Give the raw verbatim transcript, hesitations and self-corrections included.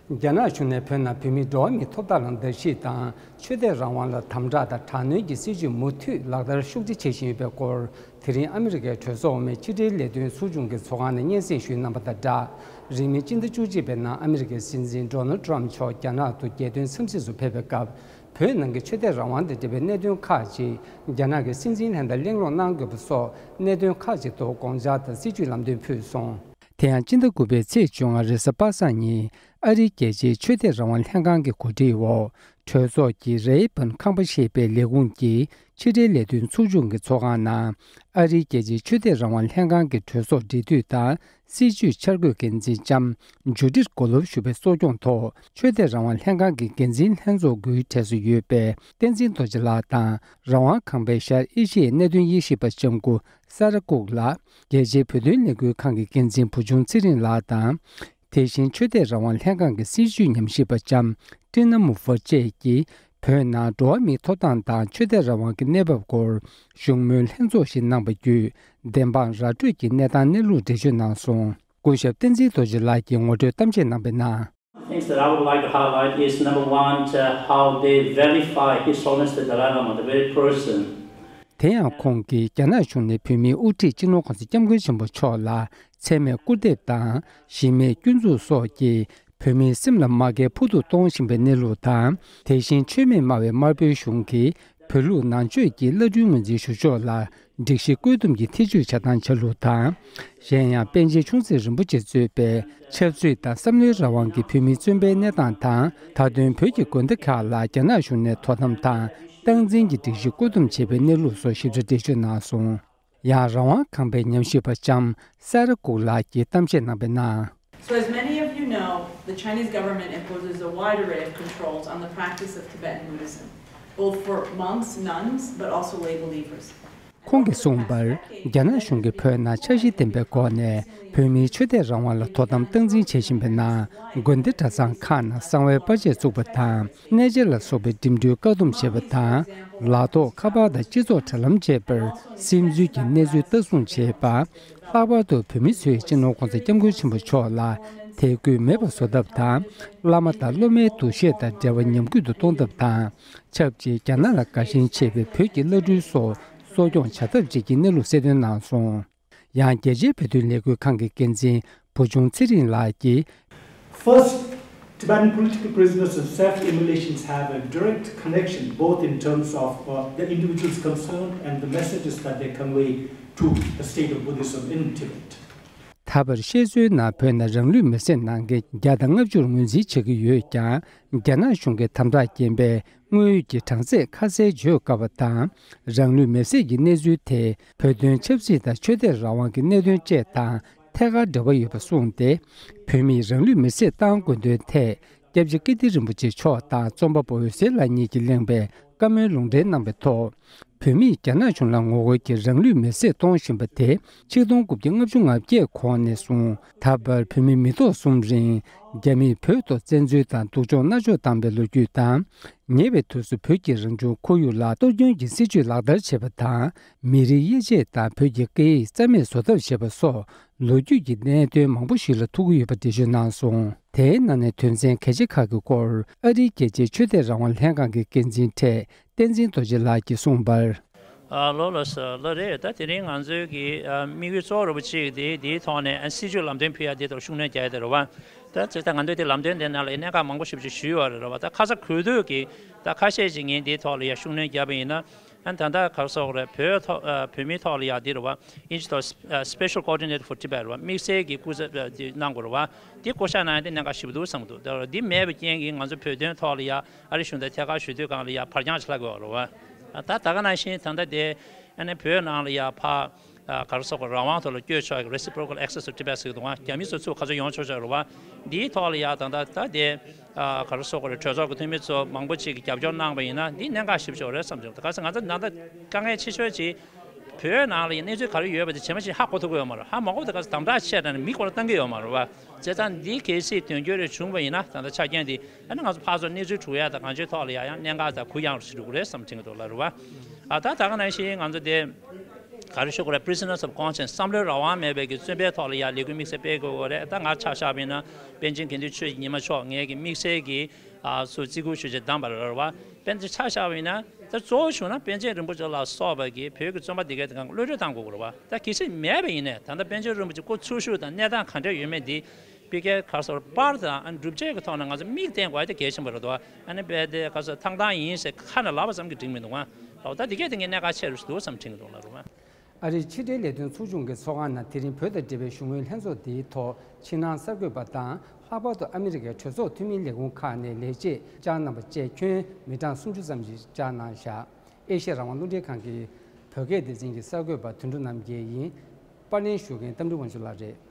རྒྱ་ནག་གཞུང་ནས་བོད་ནང་བོད་མིའི་འགྲོ་བ་མིའི་ཐོབ་ཐང་ལ་བརྡབ་གསིག་དང་ཆོས་དད་རང་དབང་ལ་དམ་དྲག་དང་དྲག་གནོན་གྱི་སྲིད་བྱུས་མུ་མཐུད་ལག་བསྟར་ཤུགས་ཆེ་བྱེད་བཞིན་ཡོད་པའི་སྐོར། དེ་རིང་ཨ་མི་རི་ཀའི་གྲོས་ཚོགས་འོག་མའི་ཕྱི་དྲིལ་ལས་དོན་ཚོགས་ཆུང་གི་ཚོགས་ཁང་ནས་སྙན་སེང་ཞུས་གནང་བ་དང་སྦྲགས། རིང་མིན་སྤྱི་ཟླ་བཅུ་གཅིག་པའི་ནང་ཨ་མི་རི་ཀའི་སྲིད་འཛིན་ཌོ་ནལ་ཊམ་མཆོག་རྒྱ་ནག་ཏུ་རྒྱལ་དོན་འཚམས་གཟིགས་སུ་ཕེབས་པའི་སྐབས། བོད་ནང་གི་ཆོས་དད་རང་དབང་དང་འབྲེལ་བའི་གནད་དོན་ཁག་ཅིག་རྒྱ་ནག་གི་སྲིད་འཛིན་ལྷན་དང་གླེང་སློང་གནང་དགོས་པ་སོགས་གནད་དོན་ཁག་ཅིག་ཐོག་དགོངས་འཆར་དང་སྲིད་ཇུས་ལམ་སྟོན་ཕུལ་སོང་། དེ་ཡང་སྤྱི་ཟླ་དགུ་པའི་ཚེས་བཅོ་ལྔ་རེས་གཟའ་པ་སངས་ཉིན་ཨ་རིའི་རྒྱལ་སྤྱིའི་ཆོས་དད་རང་དབང་ལྷན་ཁང་གི་གོ་སྒྲིག་འོག་གྲོས་ཚོགས་ཀྱི་རེ་ཡི་བན་ཁང་པ་ཞེས་པའི་ལས་ཁུངས་ཀྱི་ཕྱི་དྲིལ་ལས་དོན་ཚོགས་ཆུང་གི་ཚོགས་ཁང་ནང་ཨ་རིའི་རྒྱལ་སྤྱིའི་ཆོས་དད་རང་དབང་ལྷན་ཁང་གི་གྲོས་ཚོགས་འབྲེལ་མཐུད་དང་སྲིད་བྱུས་འཆར་འགོད་འགན་འཛིན་ལྕམ་ཇུ་ཌིད་གོ་ལོབ་ཞུ་བའི་གཙོ་སྐྱོང་ཐོག་ཆོས་དད་རང་དབང་ལྷན་ཁང་གི་འགན་འཛིན་ལྷན་ཚོགས་དགུའི་གྲས་སུ་ཡོད་པའི་བསྟན་འཛིན་རྡོ་རྗེ་ལགས་དང་། རང་དབང་ཁང་པའི་ཤར་ཨེ་ཤི་ཡའི་གནད་དོན་དབྱེ་ཞིབ་པ་ལྕམ་སྐུ་ས་ར་ཀུག་ལགས། རྒྱལ་སྤྱིའི་བོད་དོན་ལས་འགུལ་ཁང་གི་འགན་འཛིན་བུ་ཆུང་ཚེ་རིང་ལགས་དང་། དེ་བཞིན་ཆོས་དད་རང་དབང་ལྷན་ཁང་གི་སྲིད་བྱུས་ཉམས་ཞིབ་པ་ལྕམ་ཀྲི་ན་མུ་ཧྥར་བཅས་ཀྱིས་བོད་ནང་འགྲོ་བ་མིའི་ཐོབ་ཐང་དང་ཆོས་དད་རང་དབང་གི་གནས་བབ་སྐོར་བཞུགས་མོལ་ལྷན་ཚོགས་ཤིག་གནང་བ་བརྒྱུད་བདེན་དཔང་ར་སྤྲོད་ཀྱི་གནས་སྟངས་གནས་ལུགས་འགྲེལ་བརྗོད་གནང་སོང་། སྐུ་ཞབས་བསྟན་འཛིན་རྡོ་རྗེ་ལགས་ཀྱིས་ངོ་སྤྲོད་གཏམ་བཤད་གནང་བའི་ནང་། Things that I would like to highlight is, number one, to how they vilify His Holiness the Dalai Lama, the very person. དེ་ཡང་ཁོང་གིས་རྒྱ་ནག་གཞུང་ནས་བོད་མིའི་དབུ་ཁྲིད་སྤྱི་ནོར་གོང་ས་སྐྱབས་མགོན་ཆེན་པོ་མཆོག་ལ་མཚན་སྨད་སྐུར་འདེབས་དང་གཞི་མེད་སྐྱོན་འཛུགས་སོགས་ཀྱིས་བོད་མིའི་སེམས་ལ་དམག་འཁལ་ཕུ་ཐུག་གཏོང་བཞིན་པའི་གནས་ལུགས་དང་། དེ་བཞིན་མཆོད་མེ་སྨྲ་བའི་དམར་པོའི་གཞུང་གིས་བོད་ལུགས་ནང་ཆོས་ཀྱི་བླ་སྤྲུལ་ངོས་འཛིན་ཞུ་ཕྱོགས་ལ་སྒྲིག་གཞི་བཀོད་འདོམས་ཀྱི་ཐེ་བྱུས་བྱ་སྟངས་བྱ་ལུགས་དང་། གཞན་ཡང་པཎ་ཆེན་ཆུང་སྲིད་རིན་པོ་ཆེ་གཙོས་པའི་ཆབ་སྲིད་དང་བསམ་བློའི་རང་དབང་གི་བོད་མིའི་བཙོན་པའི་གནས་སྟངས་དང་། མཐའ་དོན་བོད་ཀྱི་དགོན་སྡེ་ཁག་ལ་རྒྱ་ནག་གཞུང་ནས་དོ་དམ་དང་སྟངས་འཛིན་གྱི་སྒྲིག་གཞི་བཀོད་འདོམས་བྱས་པའི་གནས་ལུགས་སོགས་ཞིབ་ཕྲ་འགྲེལ་བརྗོད་གནང་སོང་། ཡང་རང་དབང་ཁང་པའི་ཉམས་ཞིབ་པ་ལྕམ་ས་ར་ཀུག་ལགས་ཀྱིས་གཏམ་བཤད་གནང་བའི་ནང་། So as many of you know, the Chinese government imposes a wide array of controls on the practice of Tibetan Buddhism, both for monks, nuns, but also lay believers. ཁོང་གིས་གསུངས་པར། རྒྱ་ནག་གཞུང་གིས་བོད་ནང་འཆར་གཞི་ལྡན་པའི་སྒོ་ནས་བོད་མིའི་ཆོས་དད་རང་དབང་ལ་དོ་དམ་སྟངས་འཛིན་བྱེད་བཞིན་པའི་ནང་། དགོན་སྡེ་གྲྭ་ཚང་ཁག་ནང་གསང་བའི་པར་ཆས་བཙུགས་པ་དང་། གནས་མཇལ་ལ་སོགས་པའི་འགྲིམ་འགྲུལ་བཀག་སྡོམ་བྱེད་པ་དང་། ལག་ཐོགས་ཁ་པར་དང་སྤྱི་ཚོགས་དྲ་ལམ་བཅས་པར་སིམ་འཛུལ་གྱིས་གནས་ཚུལ་ལྟ་སྲུང་བྱེད་པ། ལྷག་པར་དུ་བོད་མི་ཚོས་སྤྱི་ནོར་༧གོང་ས་༧སྐྱབས་མགོན་ཆེན་པོ་མཆོག་ལ་དད་གུས་མེད་པར་བཟོ་ཐབས་དང་། བླ་མ་དང་སློབ་མའི་འདུ་ཤེས་དང་འབྲེལ་བ་ཉམས་རྒུད་དུ་གཏོང་ཐབས་དང་། ཆབས་ཅིག་རྒྱ་ནག་ལ་དགའ་ཞེན་ཆེ་བའི་བོད་ཀྱི་བླ་སྤྲུལ་སོགས་གསོ་སྐྱོང་བྱ་ཐབས་བཅས་ཀྱི་གནས་ལུགས་གསལ་སྟོན་གནང་སོང་། ཡང་རྒྱལ་སྤྱིའི་བོད་དོན་ལས་འགུལ་ཁང་གི་འགན་འཛིན་བུ་ཆུང་ཚེ་རིང་ལགས་ཀྱིས། First, Tibetan political prisoners and self-immolations have a direct connection both in terms of uh, the individuals concerned and the messages that they convey to the state of Buddhism in Tibet. ད་བར་བཤད་སྲོལ་ནང་བོད་ནང་རང་ལུས་མེར་སྲེག་གནང་མཁན་བརྒྱ་དང་ལྔ་བཅུར་ངོས་འཛིན་བྱེད་ཀྱི་ཡོད་ཀྱང་། རྒྱ་ནག་གཞུང་གིས་དམ་དྲག་རྐྱེན་པས་དངོས་ཡོད་ཀྱི་གྲངས་ཚད་ཁ་གསལ་བརྗོད་དཀའ་བ་དང་། རང་ལུས་མེར་སྲེག་གི་གནས་ཚུལ་དེ་བོད་དོན་ཆབ་སྲིད་དང་ཆོས་དད་རང་དབང་གི་གནད་དོན་བཅས་དང་ཐད་ཀར་འབྲེལ་བ་ཡོད་པ་གསུངས་ཏེ། བོད་མིས་རང་ལུས་མེར་སྲེག་བཏང་དགོས་དོན་ཐད། སྐྱབས་རྗེ་ཀིརྟི་རིན་པོ་ཆེ་མཆོག་དང་རྩོམ་པ་པོ་འོད་ཟེར་ལགས་གཉིས་ཀྱིས་གླེང་བའི་བཀའ་མོལ་ལུང་འདྲེན་གནང་བའི་ཐོག་བོད་མིས་རྒྱ་ནག་གཞུང་ལ་ངོ་རྒོལ་གྱིས་རང་ལུས་མེར་སྲེག་གཏོང་བཞིན་པ་དེ་ཆིག་སྟོང་དགུ་བརྒྱ་ལྔ་བཅུ་ང་བརྒྱད་གོང་ནས་བཟུང་ད་བར་བོད་མི་མི་ཐོག་གསུམ་རིང་རྒྱ་མིས་བོད་ཐོག་བཙན་འཛུལ་དང་སྡུག་སྦྱོང་མནར་གཅོད་བཏང་བའི་ལོ་རྒྱུས་དང་། ཉེ་བའི་དུས་སུ་བོད་ཀྱི་རང་བྱུང་ཁོར་ཡུག་ལ་གཏོར་སྐྱོན་གྱི་སྲིད་བྱུས་ལག་བསྟར་བྱེད་པ་དང་། མི་རིགས་དབྱེ་འབྱེད་དང་བོད་ཀྱི་སྐད་ཡིག་རྩ་མེད་བཟོ་ཐབས་བྱེད་པ་སོགས། ལོ་རྒྱུས་ཀྱི་གནད་དོན་མང་པོ་ཞིག་ལ་ཐུག་གི་ཡོད་པ་འགྲེལ་བརྗོད་གནང་སོང་། དེའི་ནང་ནས་དོན་ཚན་གལ་ཆེ་ཁག་གི་སྐོར་ཨ་རིའི་རྒྱལ་སྤྱིའི་ཆོས་དད་རང་དབང་ལྷན་ཁང་གི་འགན་འཛིན་འཕྲེད་བསྟན་འཛིན་རྡོ་རྗེ་ལགས་ཀྱིས་གསུངས་པར། ཨ་ལོ་ལ་ས་ལོ་རེད། ད་དེ་རིང་ང་ཚོའི་གི་ཨ་དམིགས་ཡུལ་གཙོ་བོ་རུ་པ་གཅིག་དེ་དེའི་ཐོག་ནས་ཨ་སྲིད་ཇུས་ལམ་སྟོན་ཕུལ་ཡ་དེ་ཐོག་ཤུགས་སྣོན་རྒྱག་ཡ་དེ་རེད་བ། ད་ཅིག་ད་ང་ཚོས་དེ་ལམ་སྟོན་དེ་ནང་ལ་གནད་འགག་མང་པོ་ཞིག་ཅིག་ཞུས་ཡོད་རེད་བ། ད་ཁ་ཚ་དགོས་གཏུགས་གི་ད་ཁ་ཤས་ཅིག་ངས་དེའི་ཐོག་ལ་ཡ་ཤུགས་སྣོན་བརྒྱབ་པ་ཡིན་ན། ཨ་ད་ལྟ་ག་རེ་ཟེར་དགོས་རེད། བོད་ཐོག་ཨ་བོད་མིའི་ཐོག་ལ་ཡ་འདི་རེད་བ། ཨིན་ཇི་ཐོག་ཨ་Special Coordinator for Tibet རེད་བ། དམིགས་བསལ་གྱི་སྐུ་ཚབ་ཨ་འདི་གནང་དགོས་རེད་བ། འདི་བསྐོ་བཞག་གནང་ཡ་འདི་གནད་འགག་ཞེ་པོ་འདུག་བསམ་གྱི་འདུག་ད་འདི་མེད་པའི་རྐྱེན་གྱིས་ང་ཚོ་བོད་དོན་ཐོག་ལ་ཡ་ཨ་རི་གཞུང་དང་ཐད་ཀར་ཞུ་དུས་སྒང་ལ་ཡ་བར་འགྱངས་ཆགས་དགོས་རེད་བ། ཨ་ད་ད་ག་ནང་བཞིན་ད་ལྟ་དེ་ཨ་ནི་བོད་ནང་ལ་ཡ་ཕ་ཨ་ག་རེ་ཟེར་དགོས། རང་དབང་ཐོག་ལ་བསྐྱོད་ཆོག་གི་Reciprocal Access to Tibet ཟེར་གྱི་འདུག་ཨ། རྒྱ་མི་ཚོ་ཚུར་ག་ཚོད་ཡོང་ཆོག་ཆོག་རེད་བ། འདིའི་ཐོག་ལ་ཡ་ད་ལྟ་ད་དེ། ཨ་ག་རེ་ཟེར་དགོས་རེད། གྲོས་ཚོགས་ཀྱི་འཐུས་མི་ཚོ་མང་པོ་ཅིག་གིས་རྒྱབ་སྐྱོར་གནང་བ་ཡིན་ན་འདི་གནད་འགག་ཞེ་པོ་ཅིག་རེད་བསམ་བྱུང་། ག་ཚོད་ང་ཚོ་ད་ལྟ་དཀའ་ངལ་ཆེ་ཤོས་ཅིག་བོད་ནང་ལ་ཡིན་གནས་ཚུལ་ག་རེ་ཡོད་པ་དེ་ཇི་མ་ཇི་བཞིན་ཧ་གོ་ཐུབ་ཀྱི་ཡོད་མ་རེད། ཧ་མ་གོ་བ་དེ་ག་ཚོད་དམ་དྲག་ཆེ་དྲགས་ནས་མི་སྐོར་བཏང་གི་ཡོད་མ་རེད་བ། བྱས་ཙང་འདི་གལ་སྲིད་དོན་འཁྱོལ་རེ་བྱུང་བ་ཡིན་ན་ད་ལྟ་ཆ་རྐྱེན་འདི་ཨ་ནི་ང་ཚོ་ཕར་ཚུར་གནས་ཚུལ་དྲུག་ཡ་དང་གང་ཅིའི་ཐོག་ལ་ཡ་ཡང་གནད་འགག་དང་གུ་ཡངས་རུ་ཞིག་འགྲོ་གི་རེད་བསམ་དྲན་གྱི་འདུག་ལ་རེད་བ། ཨ་ད་ད་ག་ནང་བཞིན་ང་ཚོ་དེ། ག་རེ་ཞུ་དགོས་རེད། prisoners of conscience བསམ་བློའི་རང་དབང་མེད་པའི་གི་བཙོན་པའི་ཐོག་ལ་ཡ་ལས་འགུལ་དམིགས་བསལ་སྤེལ་དགོས་རེད། ད་ང་ཆ་བཞག་པ་ཡིན་ན་པཎ་ཆེན་དགེ་འདུན་ཆོས་ཀྱི་ཉི་མ་མཆོག་ངེད་ཀྱི་དམིགས་བསལ་གྱི་ཨ་སུ་བརྩི་བཀུར་ཞུ་ཆེད་བདམས་པ་རེད་བ། པཎ་ཆེན་ཆ་བཞག་པ་ཡིན་ན་ད་གཙོ་བོ་ཞུ་ན་པཎ་ཆེན་རིན་པོ་ཆེ་ལ་སོགས་པ་གི་བོད་ཀྱི་བཙོན་པ་འདི་གའི་སྒང་གློད་གྲོལ་བཏང་དགོས་རེད་བ། ད་གལ་སྲིད་མེད་པ་ཡིན་ནའི་ད་ལྟ་པཎ་ཆེན་རིན་པོ་ཆེ་སྐུ་འཚོ་བཞུགས་དང་གནས་སྟངས་ག་འདྲ་ཡོད་མེད་འདི་ཕ་གིའི་ག་རེ་ཟེར་པར་དང་ཨ་སྒྲུབ་བྱེད་ཀྱི་ཐོག་ནས་ང་ཚོ་མིག་བསྟན་དགོས་ཡ་དེ་གལ་ཆེན་པོ་རེད་དོ། ཨ་ནི་དཔེ་དེ་ག་ཚོད་ཐང་ཐང་ཡིན་ཟེར་ཁ་ནས་ལབ་པ་ཙམ་གྱིས་འགྲིག་མི་འདུག་ཨ། ལགས་ད་དེ་གས་དེ་ངས་གནད་འགག་ཆེ་རུ་ཞིག་འདུག་བསམ་དྲན་གྱི་འདུག་ལགས་རུ་མ། ཨ་རིའི་ཕྱི་འབྲེལ་ལས་དོན་ཚོགས་ཆུང་གི་ཚོགས་ཁང་ནང་དེ་རིང་བོད་དང་འབྲེལ་བའི་བཞུགས་མོལ་ལྷན་ཚོགས་འདིའི་ཐོག་ཕྱི་ནང་གསར་འགོད་པ་དང་ལྷག་པར་དུ་ཨ་མི་རི་ཀའི་གྲོས་ཚོགས་འཐུས་མིའི་ལས་ཁུངས་ཁག་ནས་ལས་བྱེད་བཅར་གནང་བ་བཅས་ཁྱོན་མི་གྲངས་སུམ་ཅུ་ཙམ་ཞིག་བཅར་གནང་བཞག་ཨེ་ཤེ་ཡ་རང་དབང་རླུང་འཕྲིན་ཁང་གི་བོད་སྐད་སྡེ་ཚན་གྱི་གསར་འགོད་པ་དོན་གྲུབ་རྣམ་རྒྱལ་ཡིན། པར་ལེན་ཞུ་མཁན་རྟ་མགྲིན་དབང་ཕྱུག་ལགས་རེད།